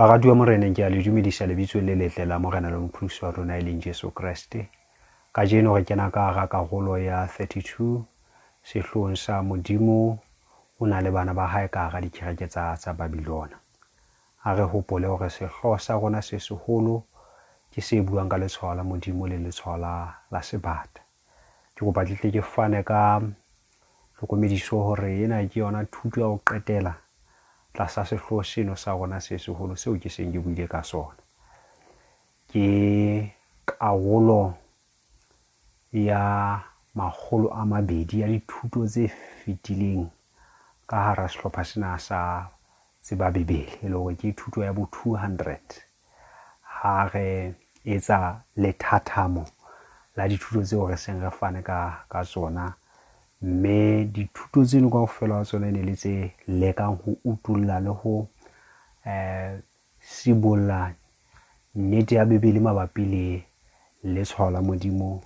Baratuwa Moreneng, ke a le dumedisa lebitsong le letle la Morena le Mopholosi wa rona e leng Jesu Kreste. Kajeno re kena ka hara karolo ya 32 sehloohong sa Modimo o na le bana ba hae ka hara dikereke tsa, tsa Babilona. A re hopole hore sehlooho sa rona se seholo ke se buang ka letshwao la Modimo le letshwao la, la sebata. Ke kopa ke tle ke fane ka hlokomediso hore ena ke yona thuto ya ho qetela tlasa sehlooho seno sa rona se seholo seo ke seng ke buile ka sona. Ke karolo ya 200 ya dithuto tse fetileng ka hara sehlopha sena sa Tseba Bibele, e le hore ke thuto ya bo 200 ha re etsa lethathamo la dithuto tseo re seng re fane ka, ka tsona. Mme dithuto tseno kaofela wa tsona e ne le tse lekang ho utulla le ho sibolla nnete ya Bibele mabapi le letshwao la Modimo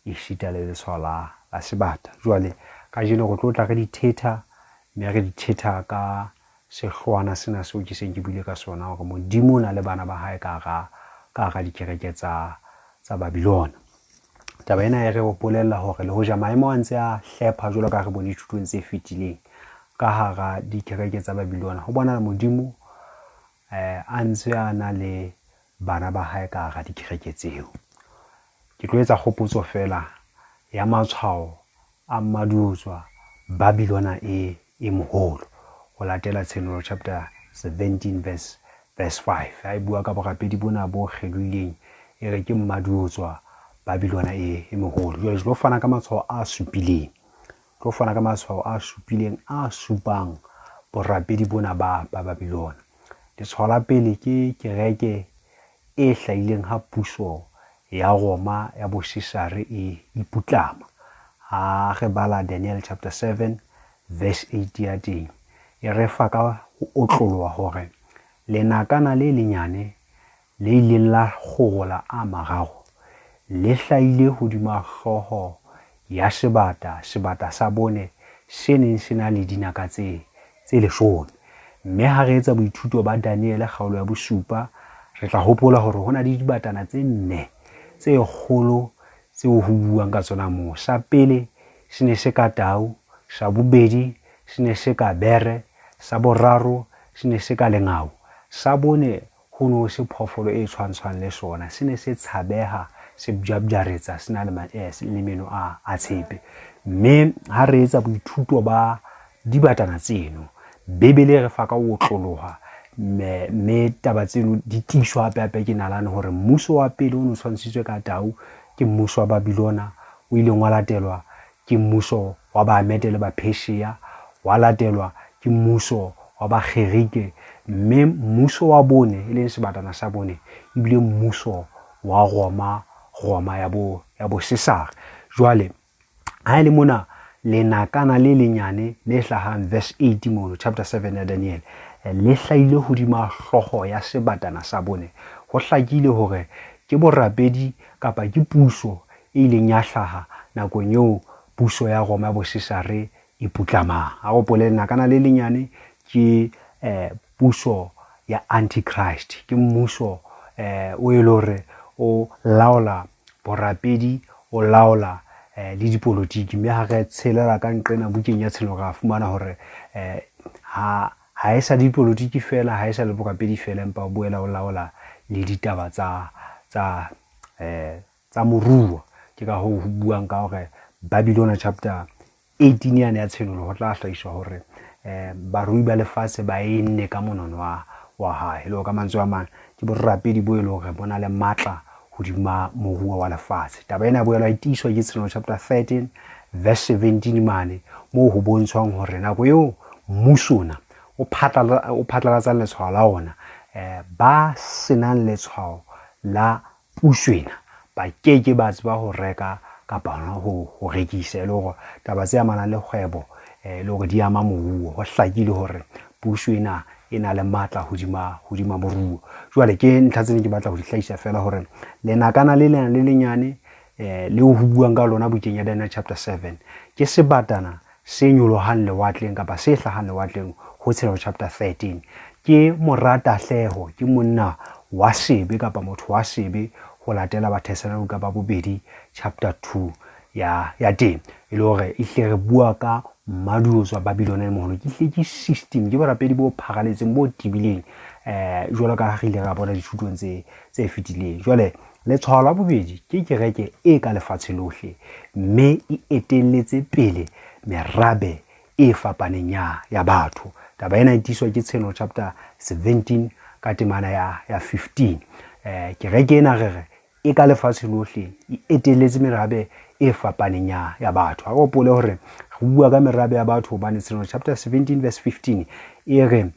esita le letshwao la, la sebata. Jwale kajeno re tlo tla re di thetha, mme re di thetha ka sehloohwana sena seo ke seng ke buile ka sona, hore Modimo o na le bana ba hae ka hara, ka hara dikereke tsa, tsa Babilona. Taba ena e re bolella hore le hoja maemo a ntse a hlepha jwalo ka re bone dithutong tse fetileng ka hara dikereke tsa Babilona, ho bonahala Modimo a ntse a na le bana ba hae ka hara dikereke tseo. Ke tlo etsa kgopotso feela ya matshwao a mmadiotswa Babilona e, e moholo, ho latela Tshenolo chapter 17 verse, verse 5. Ha e bua ka borapedi bona bo kgelohileng, e re ke mmadiotswa Babilona e, e moholo. Jwale ke tlo fana ka matshwao a supileng. Tlo fana ka matshwao a supileng a supang borapedi bona ba, ba Babilona. Letshwao la pele ke kereke e hlahileng ha puso ya Roma ya Bosesare e iputlama. Ha re bala Daniel chapter 7 verse 8 ya teng, e re fa ka ho otloloha hore lenakana le lenyane le ileng la kgorola a mararo le hlahile hodima hlooho ya sebata, sebata sa bone se neng se na le dinaka tse, tse leshome. Mme ha re etsa boithuto ba Daniele kgaolo ya bosupa, re tla hopola hore ho na le dibatana tse nne tse kgolo tseo ho buuwang ka tsona moo. Sa pele se ne se ka tau, sa bobedi se ne se ka bere, sa boraro se ne se ka lengau, sa bone ho ne ho se phoofolo e tshwantshwang le sona, se ne se tshabeha, se bjabjaretsa, se na le, le meno a, a tshepe. Mme ha re etsa boithuto ba dibatana tseno, Bibele e re fa ka ho otloloha, mme, mme taba tseno di tiiswa hape hape ke nalane hore mmuso wa pele o ne o tshwantshitswe ka tau ke mmuso wa Babilona, o ileng wa latelwa ke mmuso wa Bamede le Bapersia, wa latelwa ke mmuso wa Bagerike, mme mmuso wa bone, e leng sebatana sa bone, ebile mmuso wa Roma, Roma ya bo, ya bo Cesare. Jwale, ha e le mona lenakana le lenyane le hlahang verse 8 mono, chapter 7 ya Daniel, le hlahile hodima hlooho ya sebatana sa bone. Ho hlakile hore ke borapedi kapa ke puso e ileng ya hlaha nakong eo puso ya Roma ya Bosesare e putlamang. A hopole lenakana le lenyane ke puso ya Antichrist, ke mmuso o e le hore o laola borapedi, o laola le dipolotiki. Mme ha re tshelela ka nqena bukeng ya Tshenolo, ra fumana hore ha, ha e sa dipolotiki feela, ha e sa le borapedi feela, empa o boela o laola le ditaba tsa, tsa, tsa moruo. Ke ka hoo ho buang ka hore Babylona chapter 18 yane ya Tshenolo ho tla hlahiswa hore barui ba lefatshe ba enne ka monono wa, wa hae. E le hore ka mantswe a mang ke borapedi bo e le hore bo na le matla hodima moruo wa lefatshe. Taba ena e boelwa e tiiswa ke Tshenolo chapter 13 verse 17 mane, moo ho bontshwang hore nako eo mmuso ona o phatlala, o phatlalatsang letshwao la ona, ba senang letshwao la puso ena ba ke ke ba tseba ho reka kapa hona ho, ho rekisa, e le hore taba tse amanang le kgwebo, e le hore di ama moruo. Ho hlakile hore puso ena e na le matla hodima, hodima moruo. Jwale ke ntlha tse ne ke batla ho di hlahisa feela hore lenakana le lena le lenyane, leo ho buang ka lona bukeng ya Daniel chapter 7 ke sebatana se nyolohang lewatleng kapa se hlahang lewatleng ho Tshenolo chapter 13. Ke mora tahleho, ke monna wa sebe kapa motho wa sebe ho latela Bathesalonika ba bobedi chapter 2 ya teng. E le hore ehlile re bua ka mmaduo tswa Babylona e moholo, ke hlile ke system, ke borapedi bo pharaletseng bo tebileng, jwalo ka ha re ile ra bona dithutong tse fetileng. Jwale letshwao la bobedi ke kereke e ka lefatshe lohle, mme e etelletse pele merabe e fapaneng ya batho. Taba ena e tiiswa ke Tshenolo chapter 17 ka temana ya 15. Kereke ena re re e ka lefatshe lohle, e etelletse merabe e fapaneng ya batho. Ha re hopole hore re bua ka merabe ya batho hobane Tshenolo chapter 17 verse 15 e re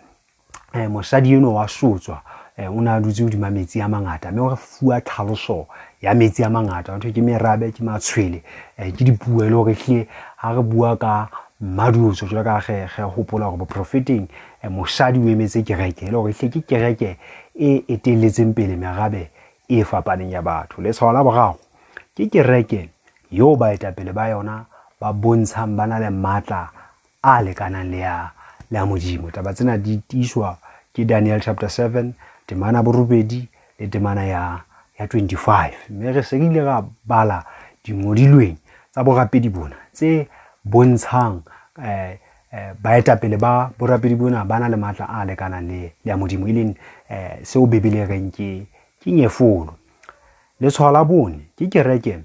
mosadi enwa wa sotswa, o ne a dutse hodima metsi a mangata, mme o re fuwa tlhaloso ya metsi a mangata. Ho thwe ke merabe, ke matshwele, ke dipuo. E le hore ehlile ha re bua ka mmaduotso, jwalo ka ha re hopola hore boprofeteng, mosadi o emetse kereke, e le hore ehlile ke kereke e etelletseng pele merabe e fapaneng ya batho. Letshwao la boraro ke kereke eo baetapele ba yona ba bontshang ba na le matla a lekanang le ya Modimo. Taba tsena di tiiswa ke Daniel chapter 7 temana borobedi le temana ya 25. Mme re se re ile ra bala dingodilweng tsa borapedi bona tse bontshang baetapele ba borapedi bona ba na le matla a lekanang le ya Modimo, e leng seo Bibele e reng ke nyefolo. Letshwao la bone ke kereke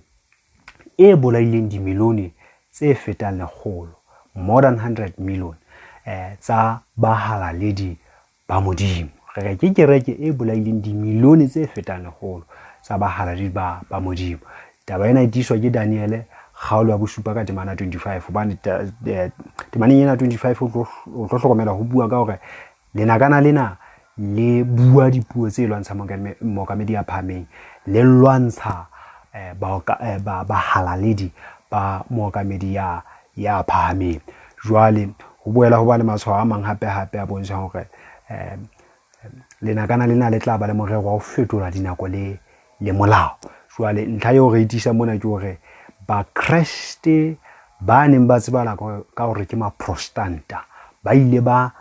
e bolaileng dimilione tse fetang 100, more than 100 million, tsa bahalaledi ba Modimo. Re re ke kereke e bolaileng dimilione tse fetang 100 tsa bahalaledi ba Modimo. Taba ena e tiiswa ke Daniele kgaolo ya bosupa ka temana 25, hobane temaneng ena 25 o tlo hlokomela ho bua ka hore lenakana lena le bua dipuo tse lwantshang mookamedi ya phahameng, le lwantsha bahalaledi ba mookamedi ya phahameng. Jwale ho boela ho ba le matshwao a mang hape hape a bontshang hore lenakana lena le tla ba le morero wa ho fetola dinako le molao. Jwale ntlha eo re e tiisang mona ke hore Bakreste ba neng ba tsebala ka hore ke Maprostanta ba ile ba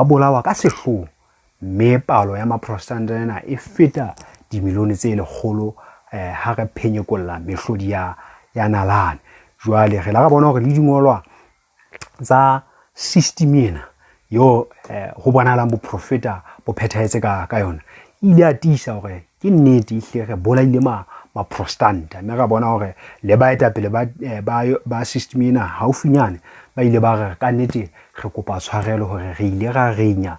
bolawa ka sehloho, mme palo ya Maprostanta ena e feta dimilione tse 100, ha re phenyekolla mehlodi ya nalane. Jwale re la ra bona hore le dingolwa tsa system ena yo ho bonahalang boprofeta bo phethahetse ka yona, e ile ya tiisa hore ke nnete ehlile re bolaile Maprostanta, mme ra bona hore le baetapele ba system ena haufinyane ba ile ba re ka nnete re kopa tshwarelo hore re ile ra renya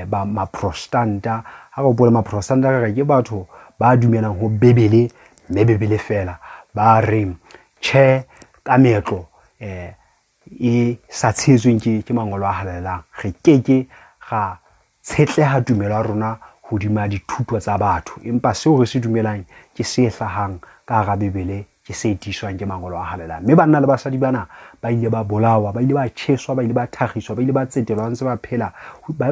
ba Maprostanta. Ha re hopole Maprostanta re re ke batho ba dumelang ho Bibele, mme Bibele fela, ba reng tjhe ka meetlo e sa tshehetsweng ke mangolo a halalelang, re keke ra tshetleha tumelo ya rona hodima dithuto tsa batho, empa seo re se dumelang ke se hlahang ka hara Bibele, ke se tiiswang ke mangolo a halalelang. Mme banna le basadi bana ba ile ba bolawa, ba ile ba tjheswa, ba ile ba thakgiswa, ba ile ba tsetelwa ntse ba phela, ba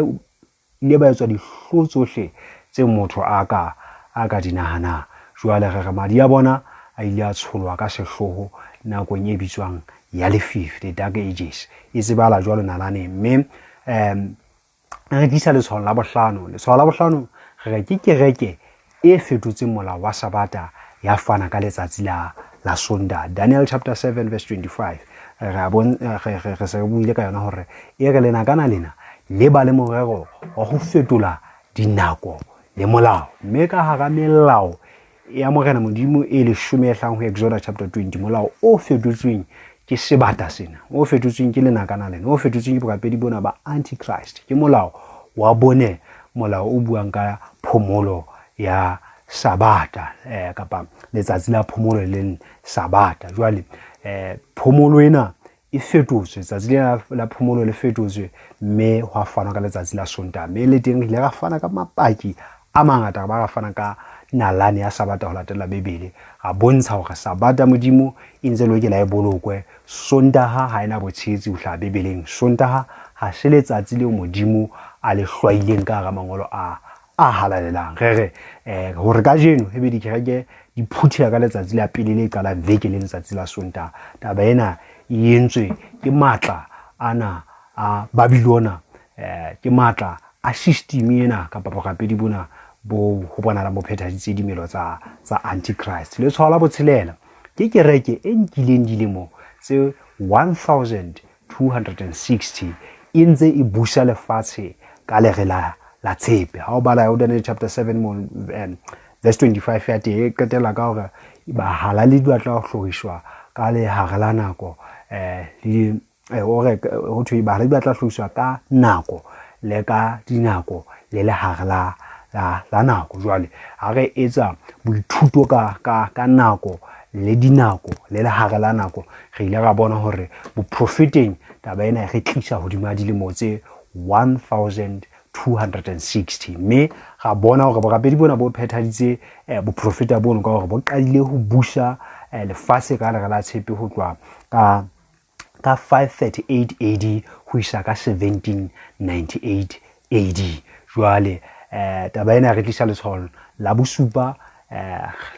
ile ba etswa dihlo tsohle tse motho a ka di nahanang. Jwale re re madi a bona a ile a tsholwa ka sehloho nakong e bitswang ya lefifi, the dark ages, e tsebala jwalo nalaneng. Mme re tlisa letshwao la bohlano. Letshwao la bohlano re re ke kereke e fetotseng molao wa Sabata ya fana ka letsatsi la Sontaha. Daniel chapter 7 verse 25. Re a bon, re, re, re se re buile ka yona hore e re lenakana lena le ba le morero wa ho fetola dinako le molao. Mme ka hara melao ya Morena Modimo e leshome e hlahang ho Exodus chapter 20, molao o fetotsweng ke sebata sena, o fetotsweng ke lenakana lena, o fetotsweng ke borapedi bona ba Antichrist, ke molao wa bone, molao o buang ka phomolo ya Sabata, kapa letsatsi la phomolo le leng Sabata. Jwale phomolo ena e fetotswe, letsatsi lena la phomolo le fetotswe, mme hwa fanwa ka letsatsi la Sontaha. Mme le teng re ile ra fana ka mapaki a mangata, ba ra fana ka nalane ya Sabata ho latela Bibele, ra bontsha hore Sabata Modimo e ntse lokela e bolokwe. Sontaha ha ena botshehetsi ho hlaha Bibeleng. Sontaha ha se letsatsi leo Modimo a le hlwaileng ka hara mangolo a halalelang. Re re hore kajeno ebe dikereke di phutheha ka letsatsi la pele le qalang veke le letsatsi la Sontaha. Taba ena e entswe ke matla ana a Babylona, ke matla a system ena kapa borapedi bona bo ho bonahalang bo phethahaditse dimelo tsa Antichrist. Letshwao la botshelela ke kereke e nkileng dilemo tse 1260 e ntse e busa lefatshe ka lere la tshepe. Ha o bala ho Daniel chapter 7 mo verse 25 ya teng e qetella ka hore bahalaledi ba tla hloriswa ka lehare la nako, le hore ho thwe bahalaledi ba tla hloriswa ka nako le ka dinako le lehare la nako. Jwale ha re etsa boithuto ka nako le dinako le lehare la nako, re ile ra bona hore boprofeteng taba ena e re tlisa hodima dilemo tse 1260, mme ra bona hore borapedi bona bo phethaditse boprofeta bono ka hore bo qadile ho busa lefatshe ka lere la tshepe ho tloha ka 538 AD ho isa ka 1798 AD. Jwale taba ena re tlisa letshwao la bosupa,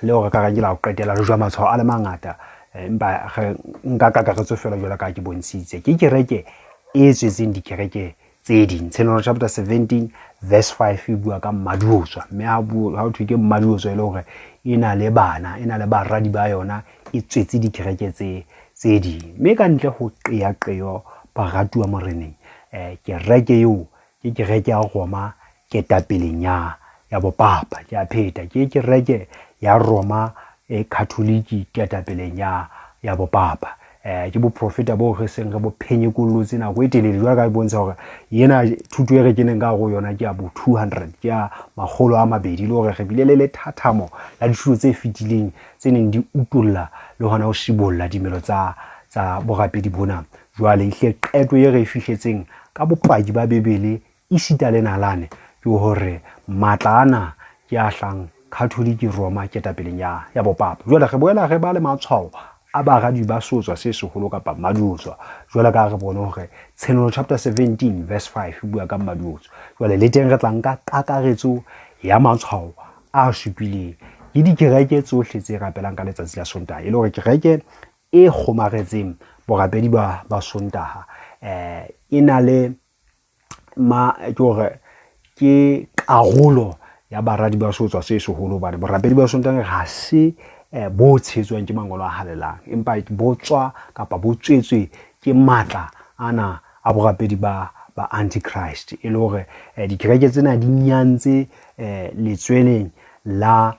le hore ka reng ke la ho qetela le jwa matshwao a le mangata, empa re nka kakaretso fela jwalo ka ke bontshitse. Ke kereke e tswetseng dikereke tse ding. Tshenolo chapter 17 verse 5 e bua ka mmadiotswa, mme ha ho thwe ke mmadiotswa e le hore e na le bana, e na le baradi ba yona, e tswetse dikereke tse ding. Mme ka ntle ho qeaqeo baratuwa moreneng, kereke eo ke kereke ya Roma ketapeleng ya bopapa. Ke a pheta, ke kereke ya Roma e Catholic ketapeleng ya bopapa. Ke boprofeta bo re seng re bo phenyekollotse nako e telele. Jwale ka e bontsha hore ena thuto e re keneng ka hare ho yona ke ya bo 200, ke ya makgolo a mabedi, le hore re bile le lethathamo la dithuto tse fetileng tse neng di utolla le hona ho sibolla dimelo tsa borapedi bona. Jwale ehlile qeto e re e fihletseng ka bopaki ba Bibele esita le nalane ke hore matla ana ke a hlang Catholic Roma ketapeleng ya bopapa. Jwale re boela re ba le matshwao a baradi ba sotswa se seholo kapa mmadiotswa. Jwale ka re bone hore Tshenolo chapter 17 verse 5 e bua ka mmadiotswa. Jwale le teng re tla nka kakaretso ya matshwao a supileng ke dikereke tsohle tse rapelang ka letsatsi la Sontaha, e le hore kereke e kgomaretseng borapedi ba Sontaha e na le ke hore ke karolo ya baradi ba sotswa se seholo, hobane borapedi ba Sontaha ha se bo tshehetswang ke mangolo a halalelang, empa bo tswa kapa bo tswetswe ke matla ana a borapedi ba Antichrist. E le hore dikereke tsena di nyantse letsweleng la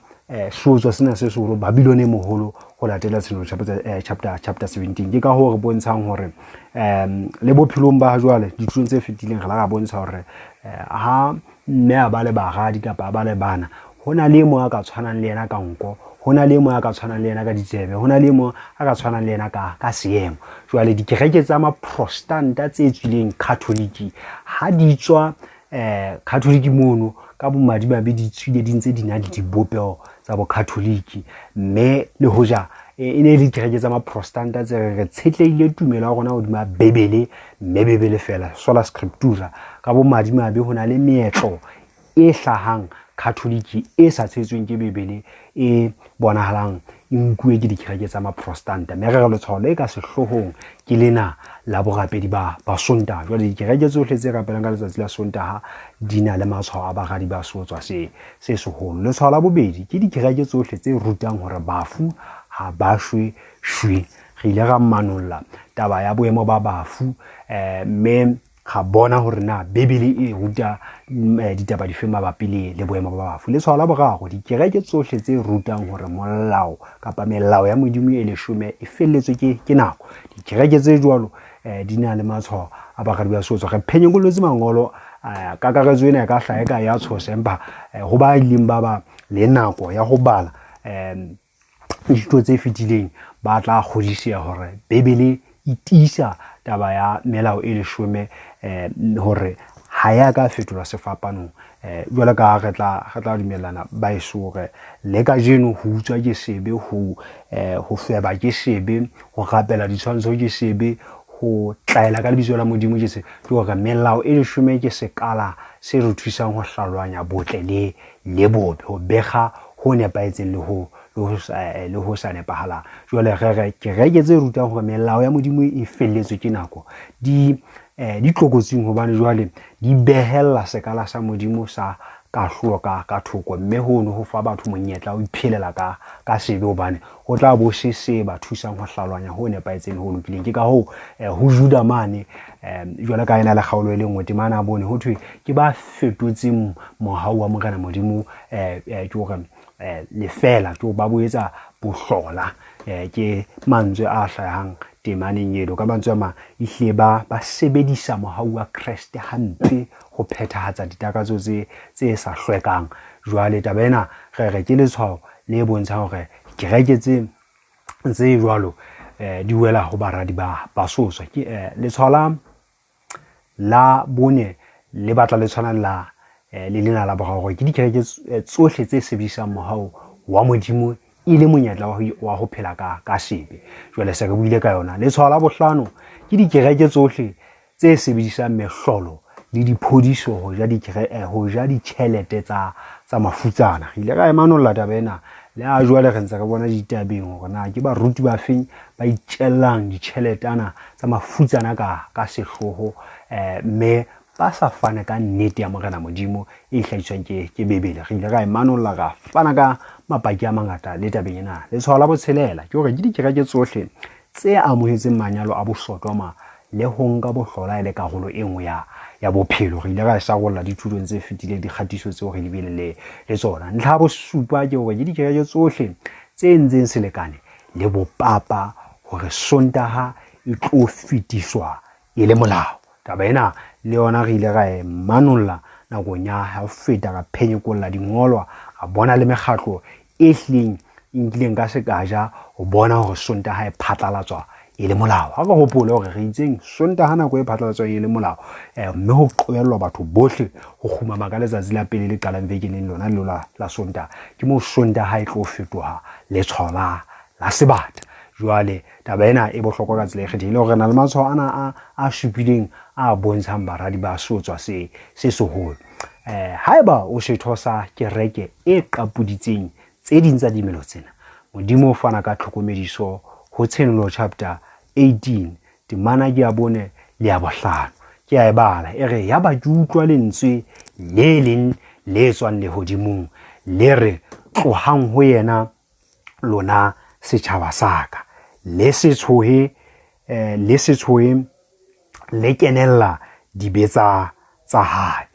sotswa sena se seholo, Babylon e moholo, ho latela Tshenolo chapter 17. Ke ka hoo re bontshang hore le bophelong ba jwale dithutong tse fetileng re la ra bontsha hore ha mme a ba le baradi kapa a ba le bana, ho na le e mong a ka tshwanang le yena ka nko, ho na le e mong a ka tshwanang le yena ka ditsebe, ho na le e mong a ka tshwanang le yena ka seemo. Jwale dikereke tsa maprostanta tse tswileng Catholic ha di tswa Catholic mono ka bomadimabe di tswile di ntse di na le dibopeho tsa bo Catholic, mme le hoja e ne e le dikereke tsa maprostanta tse re tshetlehile tumelo ya rona hodima Bibele, mme Bibele fela sola scriptura, ka bomadimabe ho na le meetlo e hlahang Catholic e sa tshehetsweng ke Bibele e bonahalang e nkuwe ke dikereke tsa maprostanta. Mme re re letshwao le ka sehloohong ke lena la borapedi ba Sontaha. Jwale dikereke tsohle tse rapelang ka letsatsi la Sontaha di na le matshwao a baradi ba sotswa se seholo. Letshwao la bobedi ke dikereke tsohle tse rutang hore bafu ha ba shwe shwe. Re ile ra manolla taba ya boemo ba bafu, mme ga bona hore na Bibele e ruta ditaba dife mabapi le boemo ba bafu. Letshwao la boraro, dikereke tsohle tse rutang hore molao kapa melao ya Modimo e leshome e felletswe ke nako. Dikereke tse jwalo di na le matshwao a baradi ba sotswa. Re phenyekollotse mangolo, kakaretso ena e ka hlaha e ka ya tshosa, empa ho ba ileng ba ba le nako ya ho bala dithuto tse fetileng ba tla kgodiseha hore Bibele e tiisa taba ya melao e leshome, hore ha ya ka fetolwa sefapanong. Jwalo ka ha re tla dumellana baeso hore le kajeno ho utswa ke sebe, ho feba ke sebe, ho rapela ditshwantsho ke sebe, ho tlaela ka lebitso la Modimo ke sebe. Ke hore melao e leshome ke sekala se re thusang ho hlalohanya botle le bobe, ho bekga ho nepahetseng le ho sa nepahalang. Jwale re re kereke tse rutang hore melao ya Modimo e felletswe ke nako di Di tlokotsing hobane jwale di behella sekala sa Modimo sa kahlolo ka thoko, mme hono ho fa batho monyetla o iphelela ka sebe, hobane ho tla bo se se ba thusang ho hlalohanya ho nepahetseng le ho lokileng. Ke ka hoo ho Juda mane, jwale ka ena le kgaolo e le nngwe temana ya bone, ho thwe ke ba fetotseng mohau wa Morena Modimo, ke hore lefeela, ke hore ba bo etsa bohlola. Ke mantswe a hlahang temaneng eno. Ka mantswe a mang, ehlile ba sebedisa mohau wa Kreste hampe ho phethahatsa ditakatso tse sa hlwekang. Jwale taba ena re re ke letshwao le bontshang hore kereke tse jwalo di wela ho baradi ba sotswa. Ke letshwao la bone le batla le tshwana le lena la boraro, hore ke dikereke tsohle tse sebedisang mohau wa Modimo e le monyetla wa ho phela ka sebe. Jwale se re buile ka yona. Letshwao la bohlano ke dikereke tsohle tse sebedisang mehlolo le diphodiso ho ja ditjhelete tsa mafutsana. Re ile ra emanolla taba ena le ha jwale re ntse re bona ditabeng hore na ke baruti ba feng ba itjellang ditjheletana tsa mafutsana ka sehloho, mme ba sa fane ka nnete ya Morena Modimo e hlahiswang ke Bibele. Re ile ra emanolla, ra fana ka mapaki a mangata le tabeng ena. Letshwao la botshelela ke hore ke dikereke tsohle tse amohetseng manyalo a bosodoma le ho nka bohlola e le karolo e nngwe ya bophelo. Re ile ra e sarolla dithutong tse fetileng, dikgatiso tseo re di bileng le tsona. Ntlha ya bosupa ke hore ke dikereke tsohle tse entseng selekane le bopapa hore Sontaha e tlo fetiswa e le molao. Taba ena le yona re ile ra e manolla nakong ya ho feta, ra phenyekolla dingolwa, ra bona le mekgatlo e hlileng e nkileng ka sekaja ho bona hore Sontaha e phatlalatswa e le molao. Ha re hopole hore re itseng Sontaha nako e phatlalatswang e le molao, mme ho qobellwa batho bohle ho kgumama ka letsatsi la pele le qalang veke leng lona leo la Sontaha. Ke moo Sontaha e tlo fetoha letshwao la sebata. Jwale taba ena e bohlokwa ka tsela e kgethehileng hore re na le matshwao ana a supileng a bontshang baradi ba sotswa se seholo. Haeba o setho sa kereke e qapoditseng tse ding tsa dimelo tsena, Modimo o fana ka tlhokomediso ho Tshenolo chapter 18 temana ke ya bone le ya bohlano. Ke a e bala, e re, yaba ke utlwa lentswe le leng le tswang lehodimong le re, tlohang ho yena lona setjhaba sa ka, le se tshohe, le se tshohe le kenella dibe tsa hae,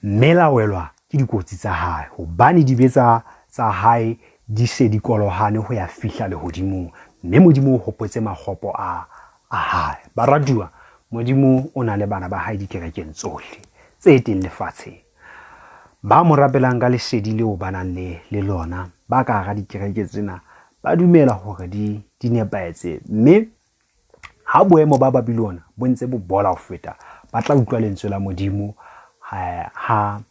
mme la welwa ke dikotsi tsa hae, hobane dibe tsa hae di se di kolohane ho ya fihla lehodimong, mme Modimo o hopotse makgopo a hae. Baratuwa, Modimo o na le bana ba hae dikerekeng tsohle tse teng lefatsheng. Ba mo rapelang ka lesedi leo ba nang le lona, ba ka hara dikereke tsena, ba dumela hore di nepahetse, mme ha boemo ba Babilona bo ntse bo bola ho feta, ba tla utlwa lentswe la Modimo ha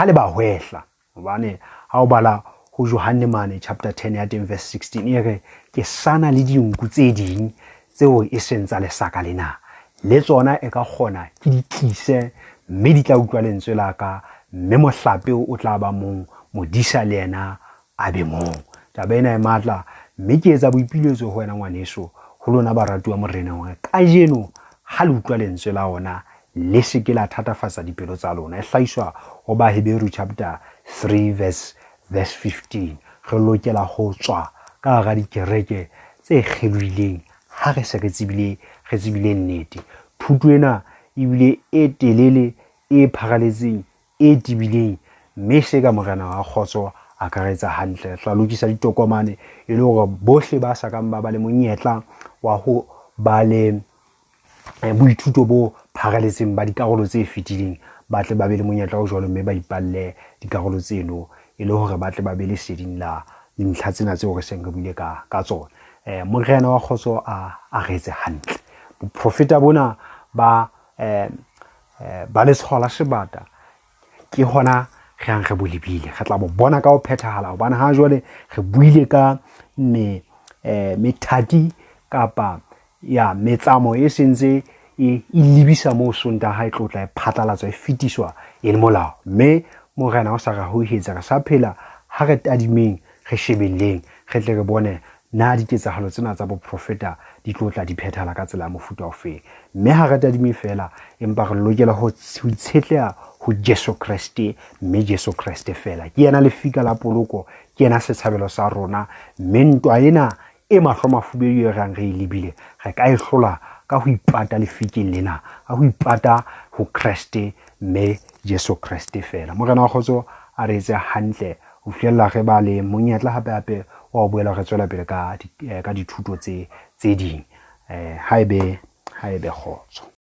le ba hwehla. Hobane ha o bala ho Johanne mane chapter 10 ya teng verse 16 e re, ke sana le dinku tse ding tseo e seng tsa lesaka lena, le tsona e ka kgona ke di tlise, mme di tla utlwa lentswe la ka, mme mohlape o tla ba mong, modisa le yena a be mong. Taba ena e matla, mme ke etsa boipiletso ho wena ngwaneso, ho lona baratuwa Moreneng, hore kajeno ha le utlwa lentswe la ona, le se ke la thatafatsa dipelo tsa lona. E hlahiswa ho Baheberu chapter 3 verse 15. Re lokela ho tswa ka hara dikereke tse kgelohileng ha re se re tsebile nnete. Thuto ena ebile e telele, e pharaletseng, e tebileng, mme se ka Morena wa kgotso a ka re etsa hantle. Re tla lokisa ditokomane e le hore bohle ba sa kang ba ba le monyetla wa ho ba le boithuto bo pharaletseng ba dikarolo tse fetileng ba tle ba be le monyetla o jwalo, mme ba ipalle dikarolo tseno e le hore ba tle ba be leseding la dintlha tsena tseo re seng re buile ka tsona. Morena wa kgotso a re etse hantle. Boprofeta bona ba letshwao la sebata ke hona re yang re bo lebile, re tla bo bona ka ho phethahala, hobane ha jwale re buile ka methati kapa ya metsamo e sentse e lebisa moo Sontaha e tlotla e phatlalatswa e fetiswa e le molao, mme Morena o sa re hauhetsa, re sa phela, ha re tadimeng, re shebelleng, re tle re bone na diketsahalo tsena tsa boprofeta di tlo tla di phethahala ka tsela ya mofuta ofeng. Mme ha re tadime feela, empa re lokela ho itshetleha ho Jesu Kreste, mme Jesu Kreste feela. Ke yena lefika la poloko, ke yena setshabelo sa rona, mme ntwa ena e mahlo mafubedu e rang re e lebile, re ka e hlola ka ho ipata lefikeng lena, ka ho ipata ho Kreste, mme Jesu Kreste feela. Morena wa kgotso a re etse hantle ho fihlella re ba le monyetla hape hape wa ho boela re tswela pele ka dithuto tse ding. Haebe kgotso.